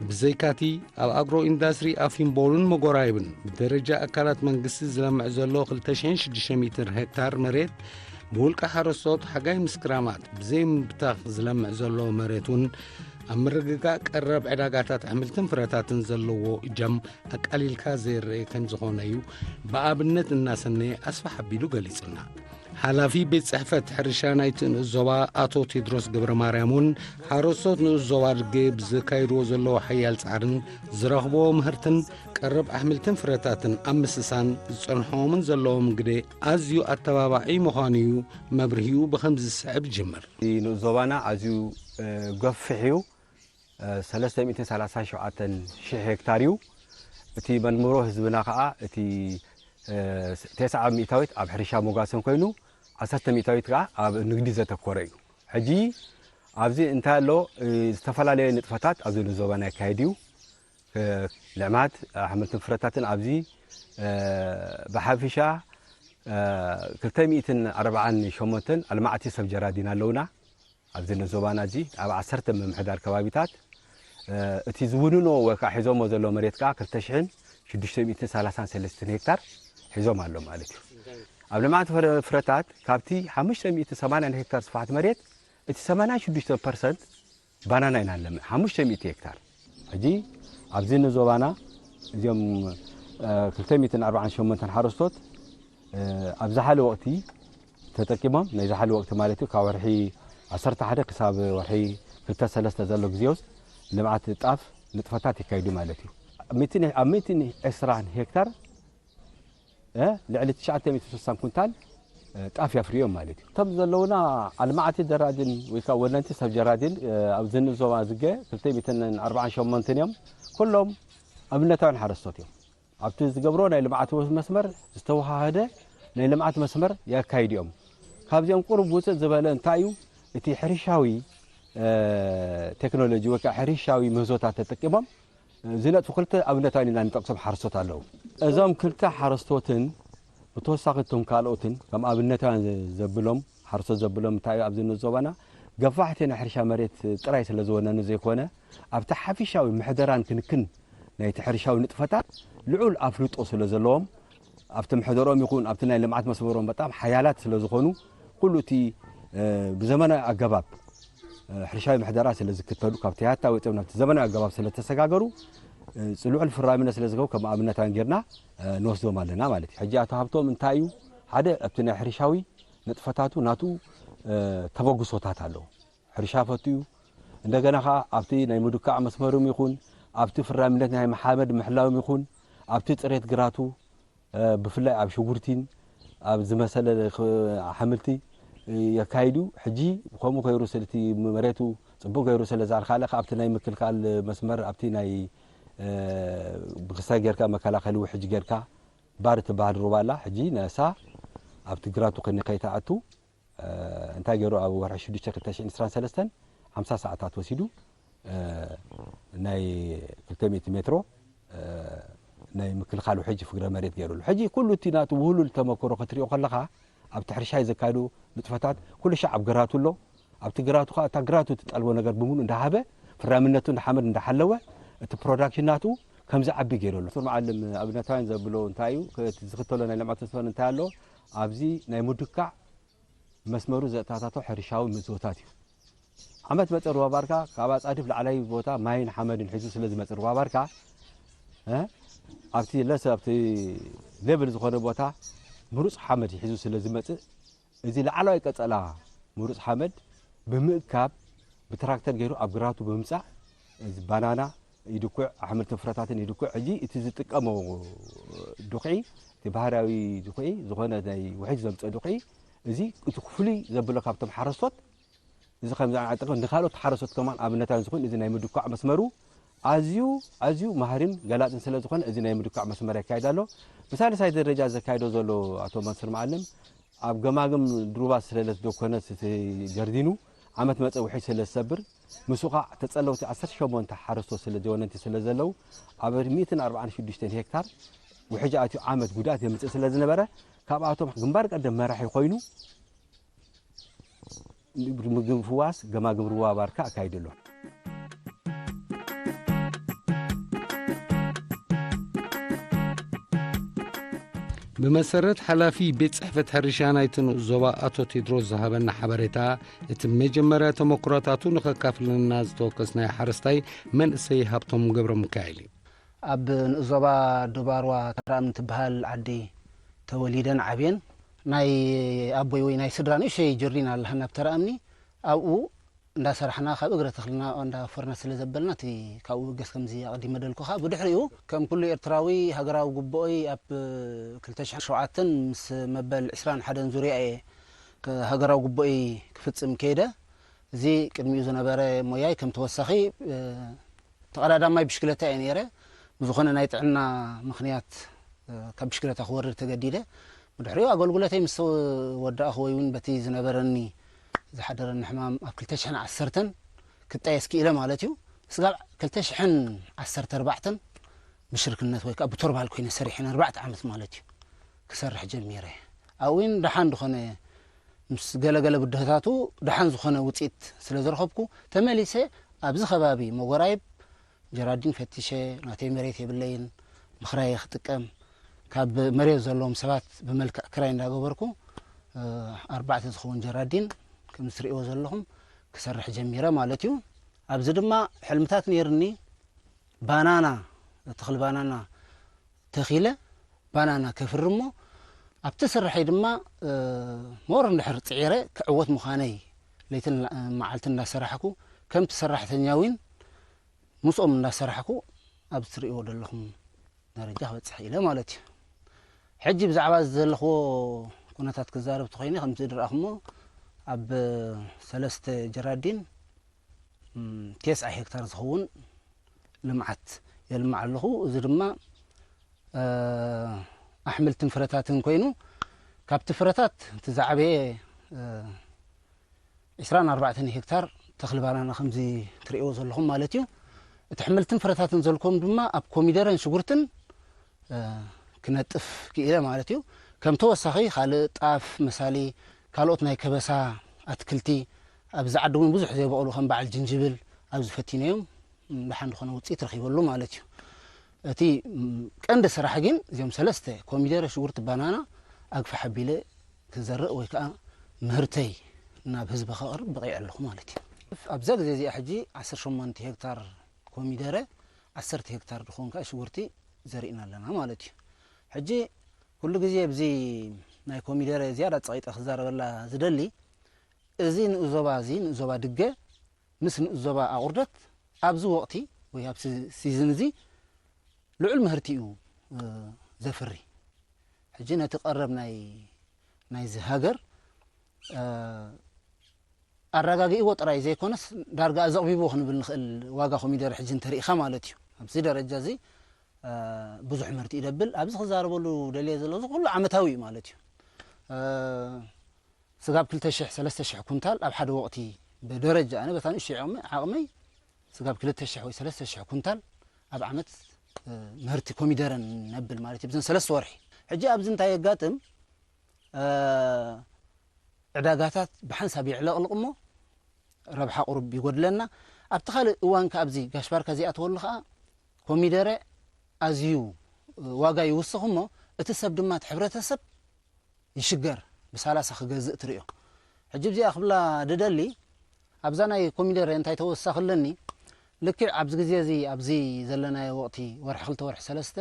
ብዘይካቲ ኣብ ኣግሮ ኢንዳስትሪ ኣፊምቦሉን መጎራይብን ብደረጃ ኣካላት መንግስቲ ዝለምዕ ዘሎ ክልተ ሽሕን ሽዱሽተ ሚእትን ሄክታር መሬት ብውልቀ ሓረስቶት ሓጋይ ምስ ክራማት ብዘይምብታኽ ዝለምዕ ዘሎ መሬት እውን ኣብ ምርግጋእ ቀረብ ዕዳጋታት ኣሕምልትን ፍረታትን ዘለዎ እጃም ኣቃሊልካ ዘይረአ ከም ዝኾነ እዩ ብኣብነት እናሰነየ ኣስፋሕ ኣቢሉ ገሊጹልና። ሓላፊ ቤት ጽሕፈት ሕርሻ ናይቲ ንኡስ ዞባ ኣቶ ቴድሮስ ገብረ ማርያም እውን ሓረስቶት ንኡስ ዞባ ድገ ብዘካይድዎ ዘለዉ ሓያል ጻዕርን ዝረኽብዎ ምህርትን ቀረብ ኣሕምልትን ፍረታትን ኣብ ምስሳን ዝጸንሖምን ዘለዎም ግደ ኣዝዩ ኣተባባዒ ምዃኑ እዩ መብርሂኡ ብኸምዚ ዝስዕብ ይጅምር። እቲ ንኡስ ዞባና ኣዝዩ፣ እ፣ ገፊሕ እዩ። እ፣ ሰለስተ ሚእትን ሰላሳን ሸውዓተን ሽሕ ሄክታር እዩ። እቲ መንበሮ ህዝብና ከኣ እቲ፣ እ፣ ተስዓ ሚእታዊት ኣብ ሕርሻ መጓሰን ኮይኑ፣ ዓሰርተ ሚእታዊት ከኣ ኣብ ንግዲ ዘተኮረ እዩ። ሕጂ ኣብዚ እንታይ ኣሎ፣ እ፣ ዝተፈላለየ ንጥፈታት ኣብዚ ንኡስ ዞባና የካይድ እዩ። እ፣ ልምዓት ኣሕምልትን ፍረታትን ኣብዚ፣ እ፣ ብሓፊሻ፣ እ፣ ክልተ ሚእትን ኣርባዓን ሸሞንተን ኣልማዕቲ ሰብ ጀራዲን ኣለውና። ኣብዚ ንኡስ ዞባና እዚ ኣብ ዓሰርተ ምምሕዳር ከባቢታት፣ እ፣ እቲ ዝውንኖ ወይ ከዓ ሒዞሞ ዘሎ መሬት ከዓ ክልተ ሽሕን ሽዱሽተ ሚእትን ሰላሳን ሰለስተን ሄክታር ሒዞም ኣሎ ማለት እዩ። ኣብ ልምዓት ፍረ-፣ ፍረታት ካብቲ ሓሙሽተ ሚእትን ሰማንያን ሄክታር ስፍሓት መሬት እቲ ሰማንያን ሽዱሽተ ፐርሰንት ባናና ኢና ንለምዕ፣ ሓሙሽተ ሚእቲ ሄክታር። ሕጂ ኣብዚ ንኡስ ዞባና እዚኦም፣ እ፣ ክልተ ሚእትን ኣርባዓን ሸሞንተን ሓረስቶት፣ እ፣ ኣብ ዝሓለ ወቕቲ ተጠቂሞም፣ ናይ ዝሓለ ወቕቲ ማለት እዩ፣ ካብ ወርሒ ዓሰርተ ሓደ ክሳብ ወርሒ ክልተ ሰለስተ ዘሎ ግዜ ውስጥ ልምዓት ጣፍ ንጥፈታት የካይዱ ማለት እዩ። ኣብ ሚእትን፣ ኣብ ሚእትን ዕስራን ሄክታር፣ እ፣ ልዕሊ ትሽዓተ ሚእትን ስሳን ኩንታል፣ እ፣ ጣፍ የፍርዮም ማለት እዩ። እቶም ዘለውና ኣልማዕቲ ጀራዲን ወይ ከዓ ወነንቲ ሰብ ጀራዲን፣ እ፣ ኣብዚ ንኡስ ዞባ ዝገ ክልተ ሚእትን ኣርባዓን ሸሞንተን እዮም። ኩሎም ኣብነታውያን ሓረስቶት እዮም። ኣብቲ ዝገብሮ ናይ ልምዓት መስመር ዝተወሃሃደ ናይ ልምዓት መስመር የካይዱ እዮም። ካብዚኦም ቁሩብ ውፅእ ዝበለ እንታይ እዩ? እቲ ሕርሻዊ፣ እ፣ ቴክኖሎጂ ወይ ከዓ ሕርሻዊ ምህዞታት ተጠቂሞም ዝነጥፉ ክልተ ኣብነታውያን ኢና ንጠቅሶም ሓረስቶት ኣለዉ። እዞም ክልተ ሓረስቶትን ብተወሳኺ እቶም ካልኦትን ከም ኣብነታውያን ዘብሎም፣ ሓረስቶት ዘብሎም እንታይ እዩ? ኣብዚ ንኡስ ዞባና ገፋሕቲ ናይ ሕርሻ መሬት ጥራይ ስለ ዝወነኑ ዘይኮነ፣ ኣብቲ ሓፊሻዊ ምሕደራን ክንክን ናይቲ ሕርሻዊ ንጥፈታት ልዑል ኣፍልጦ ስለ ዘለዎም፣ ኣብቲ ምሕደሮም ይኹን ኣብቲ ናይ ልምዓት መስመሮም በጣም ሓያላት ስለ ዝኾኑ፣ ኩሉ እቲ፣ እ፣ ብዘመናዊ ኣገባብ፣ እ፣ ሕርሻዊ ምሕደራ ስለ ዝክተሉ፣ ካብቲ ያታ ወፂኦም ናብቲ ዘመናዊ ኣገባብ ስለ ተሰጋገሩ፣ እ፣ ልዑል ፍራምነት ስለ ዝገብሩ ከም ኣብነታውያን ጌርና፣ እ፣ ንወስዶም ኣለና ማለት እዩ። ሕጂ ኣቶ ሃብቶም እንታይ እዩ? ሓደ ኣብቲ ናይ ሕርሻዊ ንጥፈታቱ ናቱ፣ እ፣ ተበግሶታት ኣለዎ። ሕርሻ ፈቱ እዩ። እንደገና ኸዓ ኣብቲ ናይ ምድኳዕ መስመርም ይኹን፣ ኣብቲ ፍራምነት ናይ ሓመድ ምሕላውም ይኹን፣ ኣብቲ ጽሬት ግራቱ፣ እ፣ ብፍላይ ኣብ ሽጉርቲን ኣብ ዝመሰለ ኽ-፣ ኣሕምልቲ፣ እ፣ የካይዱ። ሕጂ ከምኡ ከይሩ ስለ እቲ መሬቱ ጽቡቕ ገይሩ ስለ ዝኣልካለ፣ ኣብቲ ናይ ምክልካል መስመር፣ ኣብቲ ናይ፣ እ፣ ብክስታይ ጌርካ መከላኸሊ ውሕጅ ጌርካ፣ ባር ትበሃል ሩባ ኣላ። ሕጂ ነሳ ኣብቲ ግራቱ ከኒ ከይተኣቱ፣ እ፣ እንታይ ገይሩ፣ ኣብ ወርሒ ሽዱሽተ ክልተ ሽሕን ዕስራን ሰለስተን ሓምሳ ሰዓታት ወሲዱ፣ እ፣ ናይ ክልተ ሚእቲ ሜትሮ፣ እ፣ ናይ ምክልኻል ውሕጅ ፍግረ መሬት ገይሩሉ። ሕጂ ኩሉ እቲ ናቱ ውህሉል ተመክሮ ክትሪኦ ከለኻ፣ ኣብቲ ሕርሻ ዘካየዱ ንጥፈታት ኩሉ ሻዕ ኣብ ግራቱ ኣሎ። ኣብቲ ግራቱ ኸዓ እታ ግራቱ እትጠልቦ ነገር ብምሉእ እንዳሃበ፣ ፍራምነቱ እንዳ ሓመድ እንዳሓለወ፣ እቲ ፕሮዳክሽን ናቱ ከም ዝዓቢ ገይሩ ኣሎ። ሱር መዓልም ኣብነታውያን ዘብሎ እንታይ እዩ? እቲ ዝኽተሎ ናይ ልምዓት መስመር እንታይ ኣሎ? ኣብዚ ናይ ምድካዕ መስመሩ ዘእታታቶ ሕርሻዊ ምህዞታት እዩ። ዓመት መጸ ሩባ ባርካ ካብ ኣጻድፍ ላዕላይ ቦታ ማይን ሓመድን ሒዙ ስለ ዝመጽእ ሩባ ባርካ፣ እ፣ ኣብቲ ለስ፣ ኣብቲ ሌቭል ዝኾነ ቦታ ምሩጽ ሓመድ ሒዙ ስለ ዝመጽእ፣ እዚ ላዕለዋይ ቀጸላ ምሩጽ ሓመድ ብምእካብ ብትራክተር ገይሩ ኣብ ግራቱ ብምምጻእ፣ እዚ ባናና ይድኩዕ፣ ኣሕምልትን ፍረታትን ይድኩዕ። ሕጂ እቲ ዝጥቀሞ ዱኽዒ፣ እቲ ባህርያዊ ዱኽዒ፣ ዝኾነ ናይ ውሕጅ ዘምጽኦ ዱኽዒ፣ እዚ እቲ ፍሉይ ዘብሎ ካብቶም ሓረስቶት፣ እዚ ከም ዝዓጠቐ ንኻልኦት ሓረስቶት ከማን ኣብነታን ዝኾን፣ እዚ ናይ ምድኳዕ መስመሩ ኣዝዩ፣ ኣዝዩ ማህሪን ገላጽን ስለ ዝኾነ፣ እዚ ናይ ምድኳዕ መስመር የካይድ ኣሎ። ብሳልሳይ ደረጃ ዘካይዶ ዘሎ ኣቶ መንስር መዓልም፣ ኣብ ገማግም ድሩባ ስለለት ዶኮነት እቲ ጀርዲኑ ዓመት መጸ ውሕጅ ስለ ዝሰብር፣ ምስኡ ኸዓ ተጸለውቲ ዓሰርተ ሸሞንተ ሓረስቶት ስለ ጀወነንቲ ስለ ዘለዉ፣ ኣብ ሚእትን ኣርባዓን ሽዱሽተን ሄክታር ውሕጅ ኣትዩ ዓመት ጉድኣት የምጽእ ስለ ዝነበረ፣ ካብኣቶም ግንባር ቀደም መራሒ ኮይኑ፣ ምግቢ ፍዋስ ገማግም ሩባ ባርካ ኣካይዱ ኣሎ። ብመሰረት ሓላፊ ቤት ጽሕፈት ሕርሻ ናይቲ ንኡስ ዞባ ኣቶ ቴድሮስ ዝሃበና ሓበሬታ፣ እቲ መጀመርያ ተመክሮታቱ ንኸካፍለና ዝተወከስናዮ ሓረስታይ መንእሰይ ሃብቶም ገብረ ሚካኤል እዩ። ኣብ ንኡስ ዞባ ዶባርዋ ተራእምኒ ትበሃል ዓዲ ተወሊደን ዓብየን። ናይ ኣቦይ ወይ ናይ ስድራ ንእሽተይ ጀርዲን ኣለሃና ኣብ ተራእምኒ። ኣብኡ እንዳሰራሕና ካብ እግረ ተኽልና እንዳፈርና ስለ ዘበልና፣ እቲ ካብኡ በገስ ከምዚ ኣቐዲመ ደልኩኻ። ብድሕሪኡ ከም ኩሉ ኤርትራዊ ሃገራዊ ግቡኦይ ኣብ ክልተ ሽሕን ሸውዓተን ምስ መበል ዕስራን ሓደን ዙርያ እየ ሃገራዊ ግቡኦይ ክፍጽም ከይደ። እዚ ቅድሚኡ ዝነበረ ሞያይ ከም ተወሳኺ፣ እ፣ ተቐዳዳማይ ብሽክለታ እየ ነይረ። ብዝኾነ ናይ ጥዕና ምኽንያት፣ እ፣ ካብ ብሽክለታ ክወርድ ተገዲደ። ብድሕሪኡ ኣገልግሎተይ ምስ ወዳእኹ ወይ እውን በቲ ዝነበረኒ ዝሓደረኒ ሕማም ኣብ ክልተ ሽሕን ዓሰርተን ክጣየስ ክኢለ ማለት እዩ። ስጋብ ክልተ ሽሕን ዓሰርተ ኣርባዕተን ብሽርክነት ወይ ከዓ ብቶርባል ኮይነ ሰሪሐ ንኣርባዕተ ዓመት ማለት እዩ ክሰርሕ ጀሚረ። ኣብኡ እውን ደሓን ዝኾነ ምስ ገለገለ ብድሆታቱ ደሓን ዝኾነ ውፅኢት ስለ ዝረኸብኩ ተመሊሰ ኣብዚ ከባቢ መጎራይብ ጀራዲን ፈቲሸ ናተይ መሬት የብለይን ብኽራይ ክጥቀም ካብ መሬት ዘለዎም ሰባት ብመልክዕ ክራይ እንዳገበርኩ፣ እ፣ ኣርባዕተ ዝኸውን ጀራዲን ከም እትርእይዎ ዘለኹም ክሰርሕ ጀሚረ ማለት እዩ። ኣብዚ ድማ ሕልምታት ነይርኒ። ባናና፣ ተኽሊ ባናና ተኺለ ባናና ከፍሪ እሞ ኣብቲ ስርሐይ ድማ፣ እ፣ ሞር እንድሕር ጽዒረ ክዕወት ምዃነይ ለይትን መዓልትን እንዳሰራሕኩ ከምቲ ሰራሕተኛ እውን ምስኦም እንዳሰራሕኩ ኣብ እትርእይዎ ዘለኹም ደረጃ ክበጽሕ ኢለ ማለት እዩ። ሕጂ ብዛዕባ እዚ ዘለኽዎ ኩነታት ክዛረብ ተኾይነ ከምቲ ዝረኣኹሞ ኣብ ሰለስተ ጀራዲን፣ እም፣ ተስዓ ሄክታር ዝኸውን ልምዓት የልምዕ ኣለኹ። እዚ ድማ፣ እ፣ ኣሕምልትን ፍረታትን ኮይኑ ካብቲ ፍረታት እቲ ዝዓበየ፣ እ፣ ዕስራን ኣርባዕተን ሄክታር ተኽሊ ባናና ከምዚ ትርእይዎ ዘለኹም ማለት እዩ። እቲ ኣሕምልትን ፍረታትን ዘልኩም ድማ ኣብ ኮሚደረን ሽጉርትን፣ እ፣ ክነጥፍ ክኢለ ማለት እዩ። ከም ተወሳኺ ካልእ ጣፍ፣ መሳሊ፣ ካልኦት ናይ ከበሳ ኣትክልቲ ኣብዚ ዓዲ እውን ብዙሕ ዘይበቕሉ ከም በዓል ጅንጅብል ኣብዚ ፈቲነዮም፣ ም፣ ደሓን ዝኾነ ውፅኢት ረኺበሉ ማለት እዩ። እቲ፣ ም፣ ቀንዲ ስራሕ ግን እዚኦም ሰለስተ ኮሚደረ፣ ሽጉርቲ፣ ባናና ኣግፋሕ ኣቢለ ክዘርእ ወይ ከዓ ምህርተይ ናብ ህዝቢ ከቕርብ በቒዐ ኣለኹ ማለት እዩ። ኣብዛ ግዜ እዚኣ ሕጂ ዓሰርተ ሸሞንተ ሄክታር ኮሚደረ፣ ዓሰርተ ሄክታር ድኾን ከዓ ሽጉርቲ ዘሪእና ኣለና ማለት እዩ። ሕጂ ኩሉ ግዜ ኣብዚ ናይ ኮሚደረ ዝያዳ ጸቒጠ ክዛረበላ ዝደሊ፣ እዚ ንኡስ ዞባ፣ እዚ ንኡስ ዞባ ድገ ምስ ንኡስ ዞባ ኣቑርደት ኣብዚ ወቕቲ ወይ ኣብ ሲ-፣ ሲዝን እዚ ልዑል ምህርቲ እዩ፣ እ፣ ዘፍሪ። ሕጂ ነቲ ቀረብ ናይ፣ ናይዚ ሃገር፣ እ፣ ኣረጋጊእዎ ጥራይ ዘይኮነስ ዳርጋ ዘቕቢብዎ ክንብል ንኽእል ዋጋ ኮሚደረ ሕጂ እንተሪኢኻ ማለት እዩ። ኣብዚ ደረጃ እዚ፣ እ፣ ብዙሕ ምህርቲ ይደብል። ኣብዚ ክዛረበሉ ደልየ ዘሎ እዚ ኩሉ ዓመታዊ እዩ ማለት እዩ። እ፣ ስጋብ ክልተ ሽሕ፣ ሰለስተ ሽሕ ኩንታል ኣብ ሓደ ወቕቲ ብደረጃ ኣነ በታ ንእሽተይ ዓቕመ-፣ ዓቕመይ ስጋብ ክልተ ሽሕ ወይ ሰለስተ ሽሕ ኩንታል ኣብ ዓመት፣ እ፣ ምህርቲ ኮሚደረ ነብል ማለት እዩ፣ ብዘን ሰለስተ ወርሒ። ሕጂ ኣብዚ እንታይ የጋጥም? እ፣ ዕዳጋታት ብሓንሳብ የዕለቕልቕ እሞ ረብሓ ቁሩብ ይጎድለና። ኣብቲ ካልእ እዋን ከኣ ኣብዚ ጋሽ ባርካ ዘይኣተወሉ ከኣ ኮሚደረ ኣዝዩ፣ እ፣ ዋጋ ይውስኽ እሞ እቲ ሰብ ድማ እቲ ሕብረተሰብ ይሽገር፣ ብሳላሳ ክገዝእ ትርእዮ። ሕጂ ኣብዚኣ ክብላ ድደሊ፣ ኣብዛ ናይ ኮሚደረ እንታይ ተወሳኺ ኣለኒ? ልክዕ ኣብዚ ግዜ እዚ፣ ኣብዚ ዘለናዮ ወቕቲ፣ ወርሒ ክልተ፣ ወርሒ ሰለስተ፣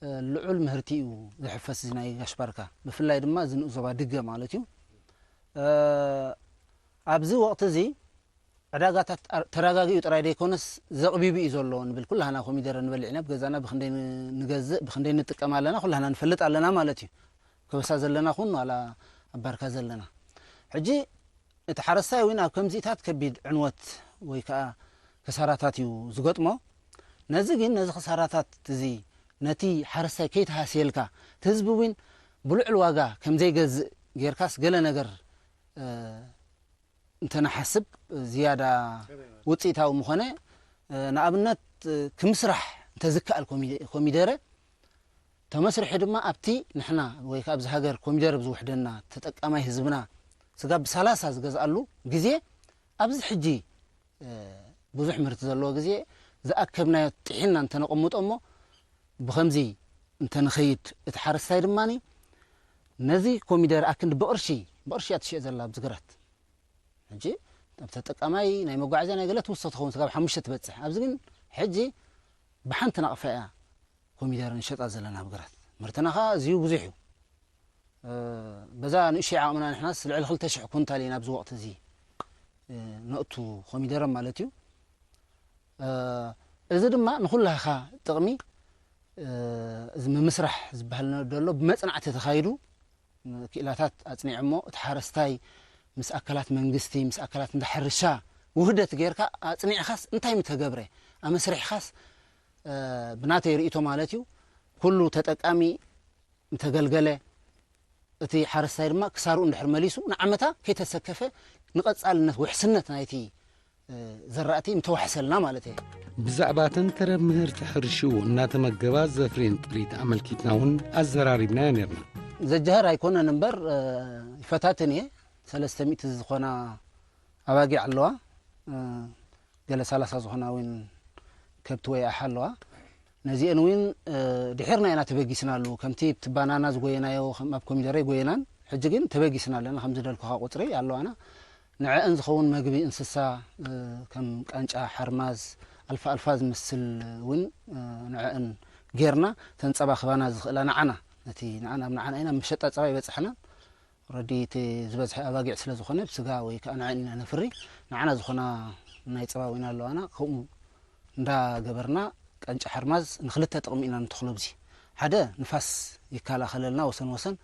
እ፣ ልዑል ምህርቲ እዩ ዝሕፈስ እዚ ናይ ጋሽ ባርካ። ብፍላይ ድማ እዚ ንኡስ ዞባ ድገ ማለት እዩ። እ፣ ኣብዚ ወቕቲ እዚ ዕዳጋታት ኣር-፣ ተረጋጊኡ ጥራይ ዘይኮነስ ዘቕቢቡ እዩ ዘሎ ንብል። ኩላህና ኮሚደረ ንበልዕ ኢና፣ ብገዛና ብክንደይ ን-፣ ንገዝእ፣ ብክንደይ ንጥቀም ኣለና፣ ኩላህና ንፈልጥ ኣለና ማለት እዩ። ከበሳ ዘለና ኩን ዋላ ኣብ ባርካ ዘለና። ሕጂ እቲ ሓረስታይ እውን ኣብ ከምዚታት ከቢድ ዕንወት ወይ ከዓ ክሳራታት እዩ ዝገጥሞ። ነዚ ግን፣ ነዚ ክሳራታት እዚ ነቲ ሓረስታይ ከይተሃስየልካ፣ እቲ ህዝቢ እውን ብልዑል ዋጋ ከም ዘይገዝእ ጌርካስ ገለ ነገር፣ እ፣ እንተንሓስብ ዝያዳ ውፅኢታዊ ምኾነ። እ፣ ንኣብነት፣ እ፣ ክምስራሕ እንተዝከኣል ኮሚ-፣ ኮሚደረ ተመስሪሑ ድማ ኣብቲ ንሕና ወይ ከዓ ኣብዚ ሃገር ኮሚደረ ብዝውሕደና ተጠቃማይ ህዝብና ስጋብ ብሳላሳ ዝገዝኣሉ ግዜ ኣብዚ ሕጂ፣ እ፣ ብዙሕ ምህርቲ ዘለዎ ግዜ ዝኣከብናዮ ጥሒንና እንተነቐምጦ እሞ ብኸምዚ እንተንኸይድ እቲ ሓረስታይ ድማኒ ነዚ ኮሚደረ ኣክንዲ ብቕርሺ ብቕርሺ እያ ትሽየጥ ዘላ ኣብዚ ግራት። ሕጂ ኣብ ተጠቃማይ ናይ መጓዓዝያ ናይ ገለ ትውስኽ ትኸውን፣ ስጋብ ሓሙሽተ ትበጽሕ። ኣብዚ ግን ሕጂ ብሓንቲ ናቕፋ እያ ኮሚደረ ንሸጣ ዘለና ኣብ ግራት። ምርትና ኸዓ እዚዩ ብዙሕ እዩ። በዛ ንእሽተይ ዓቕምና ንሕናስ ልዕሊ ክልተ ሽሕ ኩንታል ኢና ኣብዚ ወቕቲ እዚ ነእቱ ኮሚደረ ማለት እዩ። እዚ ድማ ንኹላኻ ጥቕሚ፣ እዚ ምምስራሕ ዝበሃል ዘሎ ብመጽናዕቲ ተኻይዱ ክኢላታት ኣጽኒዖሞ፣ እቲ ሓረስታይ ምስ ኣካላት መንግስቲ፣ ምስ ኣካላት እንዳ ሕርሻ ውህደት ጌርካ ኣጽኒዕኻስ እንታይ ምተገብረ፣ ኣመስሪሕኻስ፣ ብናተይ ርእይቶ ማለት እዩ፣ ኩሉ ተጠቃሚ ምተገልገለ፣ እቲ ሓረስታይ ድማ ክሳርኡ እንድሕር መሊሱ ንዓመታ ከይተሰከፈ ንቐጻልነት ውሕስነት ናይቲ ዘራእቲ ምተዋሕሰልና ማለት እየ። ብዛዕባ ተንተረብ ምህርቲ ሕርሽኡ እናተመገባ ዘፍርየን ጥሪት ኣመልኪትና እውን ኣዘራሪብናዮ ነርና። ዘጃህር ኣይኮነን እምበር ይፈታትን እየ። ሰለስተ ሚእቲ ዝኾና ኣባጊዕ ኣለዋ። ገለ ሰላሳ ዝኾና እውን ከብቲ ወይ ኣሓ ኣለዋ። ነዚአን እውን ድሒርና ኢና ተበጊስናሉ። ከምቲ ብቲ ባናና ዝጎየናዮ ኣብ ኮሚደረ ይጎየናን፣ ሕጂ ግን ተበጊስና ኣለና። ከምዚ ደልኩኻ ቁፅሪ ኣለዋና። ንዐአን ዝኸውን መግቢ እንስሳ ከም ቃንጫ፣ ሓርማዝ፣ ኣልፋ ኣልፋ ዝመስል እውን ንዐአን ጌርና፣ ተን ፀባ ክባና ዝኽእላ ንዓና፣ ነቲ ንዓና ኣብ ንዓና ኢና መሸጣ ፀባ ይበፅሐና። ረዲ እቲ ዝበዝሐ ኣባጊዕ ስለ ዝኾነ ብስጋ ወይ ከዓ ንዐን ኢና ነፍሪ። ንዓና ዝኾና ናይ ፀባ እውን ኣለዋና። ከምኡ እንዳገበርና ቃንጫ ሓርማዝ ንክልተ ጥቕሚ ኢና ንተኽሎ። ብዚ ሓደ ንፋስ ይከላኸለልና፣ ወሰን ወሰን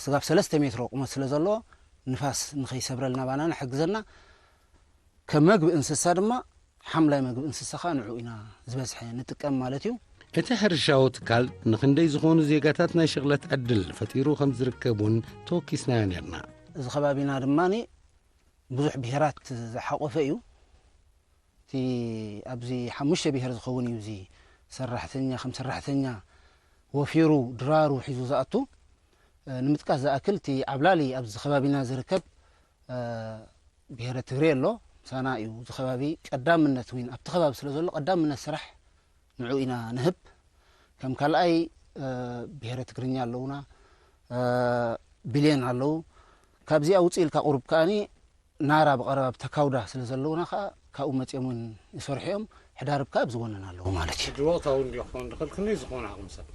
ስጋብ ሰለስተ ሜትሮ ቁመት ስለ ዘለዎ ንፋስ ንኸይሰብረልና ባና ንሕግዘና። ከም መግቢ እንስሳ ድማ ሓምላይ መግቢ እንስሳ ኸዓ ንዑ ኢና ዝበዝሐ ንጥቀም ማለት እዩ። እቲ ሕርሻዊ ትካል ንክንደይ ዝኾኑ ዜጋታት ናይ ሽቕለት ዕድል ፈጢሩ ከም ዝርከብ እውን ተወኪስናዮ ነርና። እዚ ከባቢና ድማ ብዙሕ ብሄራት ዝሓቆፈ እዩ። እቲ ኣብዚ ሓሙሽተ ብሄር ዝኸውን እዩ። እዚ ሰራሕተኛ ከም ሰራሕተኛ ወፊሩ ድራሩ ሒዙ ዝኣቱ። ንምጥቃስ ዝኣክል እቲ ዓብላሊ ኣብዚ ከባቢና ዝርከብ ብሄረ ትግሬ ኣሎ። ምሳና እዩ። እዚ ከባቢ ቀዳምነት እውን ኣብቲ ከባቢ ስለ ዘሎ ቀዳምነት ስራሕ ንዑ ኢና ንህብ። ከም ካልኣይ ብሄረ ትግርኛ ኣለውና፣ ቢልየን ኣለዉ። ካብዚኣ ውፅእ ኢልካ ቁሩብ ከኣኒ ናራ ብቐረባ ብተካውዳ ስለ ዘለውና ከዓ ካብኡ መፂኦም እውን ይሰርሑ እዮም። ሕዳርብ ከዓ ኣብዚ ጎነና ኣለዉ ማለት እዩ። ሕጂ ወቕታዊ እንዲኹን ድኽልክልይ ዝኾነ ዓቕሚ ሰብ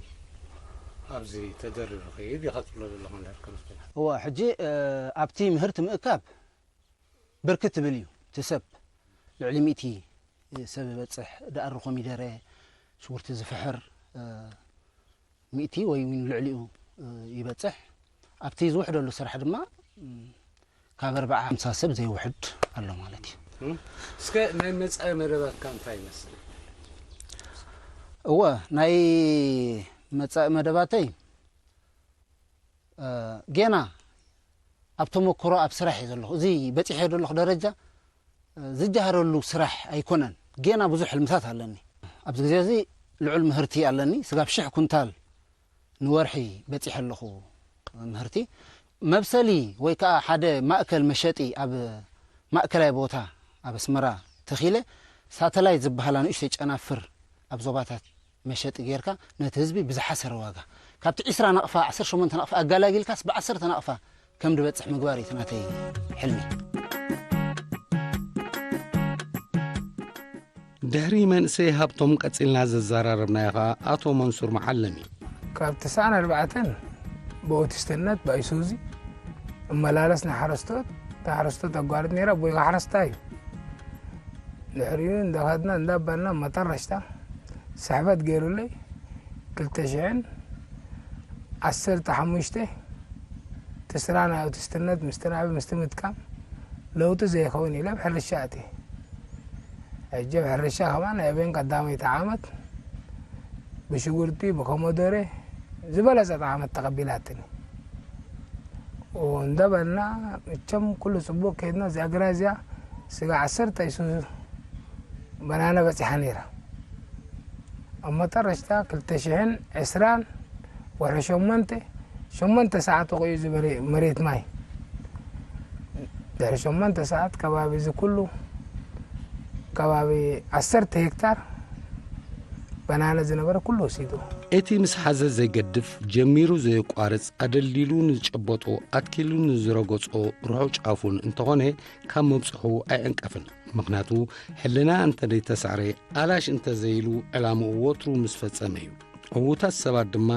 ኣብዚ ተደሪሩ ኸይድ ኢኻ ትብሎ ዘለኹ እንድሕር ከም ዝኾነ። እዋ፣ ሕጂ ኣብቲ ምህርቲ ምእካብ ብርክት ትብል እዩ። እቲ ሰብ ልዕሊ ሚእቲ ሰብ ይበፅሕ። ደኣሪ ኮሚደረ፣ ሽጉርቲ ዝፍሕር ሚእቲ ወይ እውን ልዕሊኡ ይበፅሕ። ኣብቲ ዝውሕደሉ ስራሕ ድማ ካብ ኣርባዓ ሓምሳ ሰብ ዘይውሕድ ኣሎ ማለት እዩ። እስከ ናይ መጻኢ መደባትካ እንታይ ይመስል? እወ፣ ናይ መጻኢ መደባተይ ጌና ኣብ ተመክሮ ኣብ ስራሕ እየ ዘለኹ። እዚ በጺሐ ዘለኹ ደረጃ ዝጀሃረሉ ስራሕ ኣይኮነን። ጌና ብዙሕ ሕልምታት ኣለኒ። ኣብዚ ግዜ እዚ ልዑል ምህርቲ ኣለኒ። ስጋብ ሽሕ ኩንታል ንወርሒ በጺሐ ኣለኹ ምህርቲ። መብሰሊ ወይ ከዓ ሓደ ማእከል መሸጢ ኣብ ማእከላይ ቦታ ኣብ ኣስመራ ተኺለ፣ ሳተላይት ዝበሃላ ንእሽተይ ጨናፍር ኣብ ዞባታት መሸጢ ጌርካ ነቲ ህዝቢ ብዝሓሰረ ዋጋ ካብቲ ዒስራ ናቕፋ፣ ዓሰርተ ሸሞንተ ናቕፋ ኣጋላጊልካስ ብዓሰርተ ናቕፋ ከም ድበጽሕ ምግባር እዩ እቲ ናተይ ሕልሚ። ድሕሪ መንእሰይ ሃብቶም ቀጺልና ዘዘራረብናዮ ኸኣ ኣቶ መንሱር መዓለም እዩ። ካብ ተስዓን ኣርባዕተን ብኦቲስትነት ብኣይሱዚ እመላለስ ንሓረስቶት፣ እታ ሓረስቶት ኣጓርት ነይራ፣ ኣቦይ ሓረስታይ እዩ። ድሕሪኡ እንዳኸድና እንዳበልና መጠረሽታ ስሕበት ገይሩለይ ክልተ ሽሕን ዓሰርተ ሓሙሽተ እቲ ስራ ናይ ኦቲስትነት ምስቲ ናዕቢ ምስቲ ምጥቃም ለውጢ ዘይኸውን ኢለ ኣብ ሕርሻ ኣትየ። ሕጂ ኣብ ሕርሻ ከማን ናይ ኣበይን ቀዳመይቲ ዓመት ብሽጉርቲ ብኮሞዶሬ ዝበለጸት ዓመት ተቐቢላትኒ። እንዳበልና መቸም ኩሉ ጽቡቕ ከይድና እዚኣ ግራ እዚኣ ስጋ ዓሰርተ ኣይሱዙ በናና በጺሓ ነይራ። ኣብ መጠረሽታ ክልተ ሽሕን ዕስራን ወርሒ ሸሞንተ፣ ሸሞንተ ሰዓት ወቒዑ እዚ መሬት ማይ። ድሕሪ ሸሞንተ ሰዓት ከባቢ እዚ ኩሉ ከባቢ ዓሰርተ ሄክታር በናና ዝነበረ ኩሉ ወሲዱ። እቲ ምስ ሓዘ ዘይገድፍ፣ ጀሚሩ ዘየቋርጽ፣ ኣደልዲሉ ንዝጨበጦ፣ ኣትኪሉ ንዝረገጾ፣ ርሑቕ ጫፉን እንተኾነ፣ ካብ መብጽሑ ኣይዕንቀፍን። ምኽንያቱ፣ ሕልና እንተ ደይተሳዕረ፣ ኣላሽ እንተ ዘይሉ፣ ዕላምኡ ወትሩ ምስ ፈጸመ እዩ። ዕዉታት ሰባት ድማ፣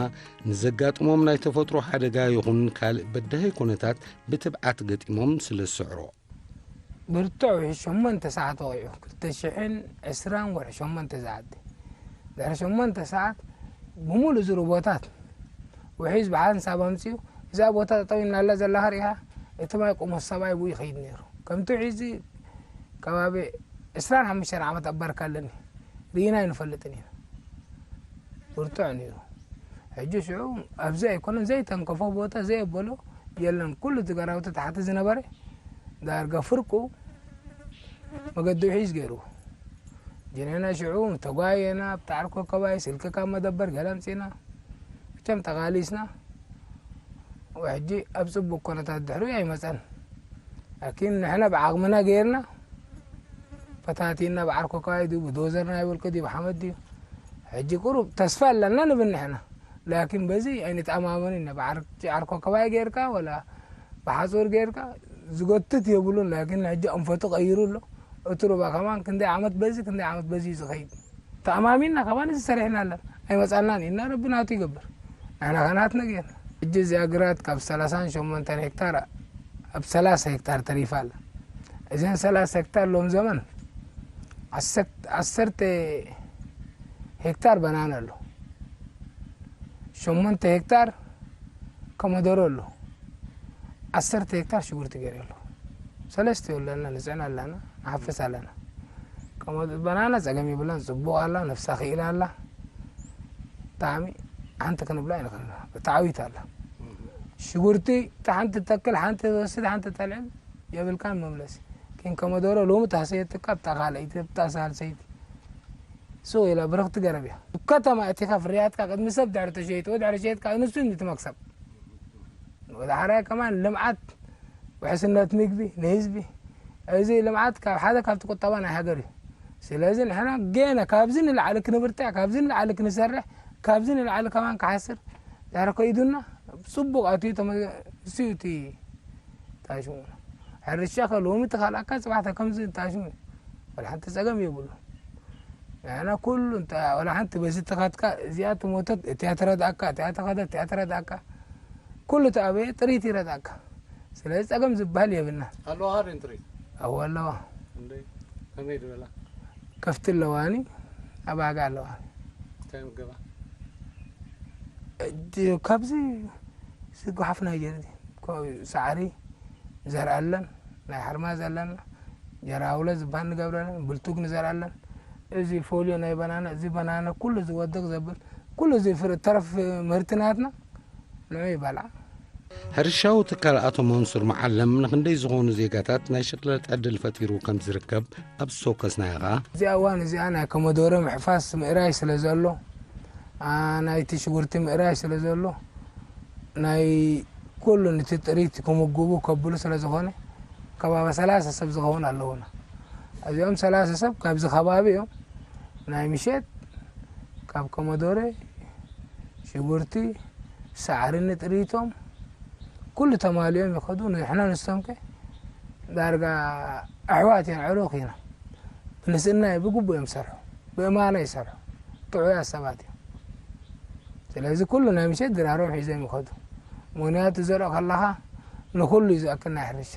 ንዘጋጥሞም ናይ ተፈጥሮ ሓደጋ ይኹን ካልእ በዳሂ ኩነታት ብትብዓት ገጢሞም ስለ ዝስዕሮ። ብርቱዕ ውሒዝ ሸሞንተ ሰዓት ወቒዑ፣ ክልተ ሽሕን ዕስራን ወርሒ ሸሞንተ ዝኣቲ። ድሕሪ ሸሞንተ ሰዓት ብምሉእ እዚ ሩቦታት ውሒዝ ብሓንሳብ ኣምጺኡ፣ እዛ ቦታ ጠጠው ኢልናላ ዘላ ኸሪእኻ፣ እቲ ማይ ቁመት ሰብኣይ ብኡ ይኸይድ ነይሩ። ከምቲ ውሒዝ ከባቢ ዕስራን ሓሙሽተን ዓመት ኣባርካ ኣለኒ። ርኢና ኣይንፈልጥን ኢና። ብርቱዕ ነይሩ። ሕጂ ሽዑ ኣብዚ ኣይኮነን ዘይተንከፎ ቦታ ዘየበሎ የለን። ኩሉ እቲ ገራውቲ ታሕቲ ዝነበረ ዳርጋ ፍርቁ መገዲ ውሒዝ ገይሩ። ጅነና ሽዑ ተጓየና፣ ኣብቲ ዓርኮ ከባቢ ስልኪ ካብ መደበር ገለ ኣምጺና። ብቸም ተቓሊስና። ወሕጂ ኣብ ጽቡቕ ኩነታት ድሕሪኡ ኣይመጸን። ላኪን ንሕና ብዓቕምና ገይርና ፈታቲና፣ ብዓርኮ ከባቢ ድዩ፣ ብዶዘር ናይ ውልቂ ድዩ፣ ብሓመድ ድዩ። ሕጂ ቁሩብ ተስፋ ኣለና ንብል ንሕና። ላኪን በዚ ኣይንተኣማመን ኢና። ብዓር-፣ ዓርኮ ከባቢ ገይርካ ወላ ብሓጹር ገይርካ ዝጎትት የብሉን። ላኪን ሕጂ ኣንፈቱ ቀይሩ ኣሎ። እቲ ሩባ ከማን ክንደይ ዓመት በዚ፣ ክንደይ ዓመት በዚ እዩ ዝኸይድ። ተኣማሚንና ከማን እዚ ሰሪሕና ኣለና። ኣይመጻናን ኢና፣ ረቢ ናቱ ይገብር። ንሕና ከ ናትና ጌርና። ሕጂ እዚኣ ግራት ካብ ሰላሳን ሸሞንተን ሄክታር ኣብ ሰላሳ ሄክታር ተሪፋ ኣላ። እዘን ሰላሳ ሄክታር ሎም ዘመን ዓሰርተ፣ ዓሰርተ ሄክታር በናና ኣሎ። ሸሞንተ ሄክታር ኮመደሮ ኣሎ። ዓሰርተ ሄክታር ሽጉርቲ ገይረ ኣሎ። ሰለስተ ኣለና፣ ንጽዕና ኣለና፣ ንሓፍስ ኣለና። ኮመ-፣ በናና ጸገም የብላን፣ ጽቡቕ ኣላ፣ ነፍሳ ክኢላ ኣላ። ብጣዕሚ ሓንቲ ክንብላ ኣይንኽእልን። ተዓዊታ ኣላ። ሽጉርቲ፣ እታ ሓንቲ ትተክል፣ ሓንቲ ትወስድ፣ ሓንቲ ተልዕል፣ የብልካን መምለሲ። ግን ኮመደሮ ሎሚ ታሰየትካ፣ ብታ ካልኣይቲ፣ ብታ ሳልሰይቲ። ሱቕ ኢላ ብርኽቲ ገረብ እያ። ከተማ እቲኻ ፍርያትካ ቅድሚ ሰብ ድሕሪ ተሸይጡ፣ ድሕሪ ሸይጥካ ንሱ እዩ እቲ መክሰብ። ወደ ሓራይ ከማን ልምዓት፣ ውሕስነት ምግቢ ንህዝቢ፣ እዚ ልምዓት ካብ ሓደ ካብቲ ቁጠባ ናይ ሃገር እዩ። ስለዚ ንሕና ገና ካብዚ ንላዕሊ ክንብርትዕ፣ ካብዚ ንላዕሊ ክንሰርሕ፣ ካብዚ ንላዕሊ ከማን ክሓስር ድሕሪ ከይዱና፣ ጽቡቕ ኣትዩ ተመ-፣ እሱ እዩ እቲ ታሽሙ። ሕርሻ ከ ሎሚ ትኻልኣካ፣ ጽባሕ ተ-፣ ከምዚ ታሽሙ። ወላ ሓንቲ ጸገም የብሉ። ንሕና ኩሉ እንተ-፣ ወላ ሓንቲ በዚ ተኻትካ፣ እዚኣ ትሞተት፣ እቲኣ ትረድኣካ፣ እቲኣ ተኸደት፣ እቲኣ ትረድኣካ። ኩሉ ተኣበየ ጥሪት ይረድኣካ። ስለዚ ጸገም ዝበሃል የብልና። ኣለዋ ሃር ኢንትሪ? ኣዎ ኣለዋ። እንደ ከመይ ዝበላ? ከፍቲ ኣለዋኒ፣ ኣባጋ ኣለዋ። እንታይ ምገባ? እድ-፣ ካብዚ እዚ ጓሓፍ ናይ ጀርዲ፣ ኮ-፣ ሳዕሪ ንዘርኣለን፣ ናይ ሓርማዝ ኣለና፣ ጀራውለ ዝበሃል ንገብረለን፣ ብልቱግ ንዘርኣለን። እዚ ፎልዮ ናይ በናና፣ እዚ በናና ኩሉ ዝወድቕ ዘብል፣ ኩሉ እዚ ፍረ-፣ ተረፍ ምህርቲ ናትና ንዑ ይበልዓ። ሕርሻዊ ትካል ኣቶ መንሱር መዓለም ንኽንደይ ዝኾኑ ዜጋታት ናይ ሽቕለት ዕድል ፈጢሩ ከም ዝርከብ ኣብ ዝተወከስናዮ ኸኣ። እዚኣ እዋን እዚኣ ናይ ኮመዶሮ ምሕፋስ ምእራይ ስለ ዘሎ፣ ኣ፣ ናይቲ ሽጉርቲ ምእራይ ስለ ዘሎ፣ ናይ ኩሉ ነቲ ጥሪት ክምግቡ ከብሉ ስለ ዝኾነ፣ ከባቢ ሰላሳ ሰብ ዝኸውን ኣለዉና። እዚኦም ሰላሳ ሰብ ካብዚ ከባቢ እዮም። ናይ ምሸት ካብ ኮመዶረ፣ ሽጉርቲ፣ ሳዕሪ ንጥሪቶም ኩሉ ተማሊኦም ይኸዱ። ንሕና ንሶም ከ ዳርጋ ኣሕዋት እዮም፣ ዕሩኽ ኢና። ብንስና ብግቡእ እዮም ዝሰርሑ፣ ብእማና ይሰርሑ። ጥዑያት ሰባት እዮም። ስለዚ ኩሉ ናይ ምሸት ድራሮም ሒዞም ይኸዱ። ምኽንያቱ ዘርኦ ከለኻ ንኹሉ እዩ ዝኣክል ናይ ሕርሻ።